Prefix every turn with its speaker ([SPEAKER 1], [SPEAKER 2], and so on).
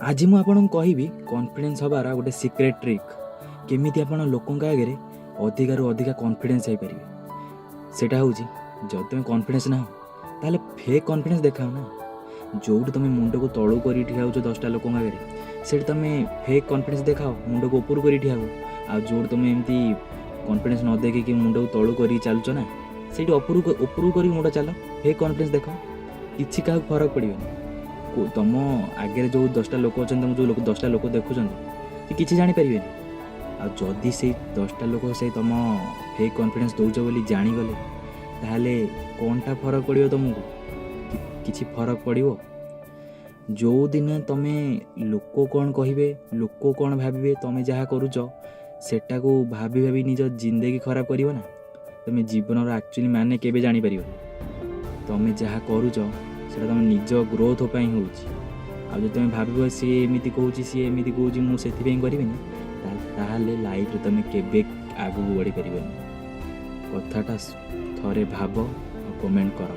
[SPEAKER 1] ଆଜି ମୁଁ ଆପଣଙ୍କୁ କହିବି କନଫିଡେନ୍ସ ହେବାର ଗୋଟେ ସିକ୍ରେଟ୍ ଟ୍ରିକ୍, କେମିତି ଆପଣ ଲୋକଙ୍କ ଆଗରେ ଅଧିକାରୁ ଅଧିକା କନଫିଡେନ୍ସ ହେଇପାରିବେ। ସେଇଟା ହେଉଛି, ଯଦି ତୁମେ କନଫିଡେନ୍ସ ନାହ, ତାହେଲେ ଫେକ୍ କନଫିଡେନ୍ସ ଦେଖାଅ ନା। ଯେଉଁଠି ତୁମେ ମୁଣ୍ଡକୁ ତଳକୁ କରିକି ଠିଆ ହେଉଛ 10ଟା ଲୋକଙ୍କ ଆଗରେ, ସେଇଠି ତୁମେ ଫେକ୍ କନଫିଡେନ୍ସ ଦେଖାଅ, ମୁଣ୍ଡକୁ ଉପରୁ କରି ଠିଆ ହୁଅ। ଆଉ ଯେଉଁଠି ତୁମେ ଏମିତି କନଫିଡେନ୍ସ ନ ଦେଖିକି ମୁଣ୍ଡକୁ ତଳକୁ କରିକି ଚାଲୁଛ ନା, ସେଇଠି ଉପରକୁ ଉପରକୁ କରିକି ମୁଣ୍ଡ ଚାଲ, ଫେକ୍ କନଫିଡେନ୍ସ ଦେଖାଅ। କିଛି କାହାକୁ ଫରକ ପଡ଼ିବନି। ତମ ଆଗରେ ଯେଉଁ 10ଟା ଲୋକ ଅଛନ୍ତି, ତମ ଯେଉଁ ଲୋକ 10ଟା ଲୋକ ଦେଖୁଛନ୍ତି, ସେ କିଛି ଜାଣିପାରିବେନି। ଆଉ ଯଦି ସେଇ 10ଟା ଲୋକ ସେଇ ତମ ଫେକ୍ କନଫିଡେନ୍ସ ଦେଉଛ ବୋଲି ଜାଣିଗଲେ, ତାହେଲେ କ'ଣଟା ଫରକ ପଡ଼ିବ ତମକୁ? କିଛି ଫରକ ପଡ଼ିବ? ଯେଉଁଦିନ ତମେ ଲୋକ କ'ଣ କହିବେ, ଲୋକ କ'ଣ ଭାବିବେ, ତମେ ଯାହା କରୁଛ ସେଟାକୁ ଭାବି ଭାବି ନିଜ ଜିନ୍ଦଗି ଖରାପ କରିବ ନା, ତମେ ଜୀବନର ଆକ୍ଚୁଆଲି ମାନେ କେବେ ଜାଣିପାରିବନି। ତମେ ଯାହା କରୁଛ, ସେଇଟା ତମ ନିଜ ଗ୍ରୋଥ୍ ପାଇଁ ହେଉଛି। ଆଉ ଯଦି ତମେ ଭାବିବ, ସିଏ ଏମିତି କହୁଛି, ସିଏ ଏମିତି କହୁଛି, ମୁଁ ସେଥିପାଇଁ କରିବିନି, ତାହେଲେ ଲାଇଫ୍ରେ ତମେ କେବେ ଆଗକୁ ବଢ଼ିପାରିବନି। କଥାଟା ଥରେ ଭାବ ଆଉ କମେଣ୍ଟ କର।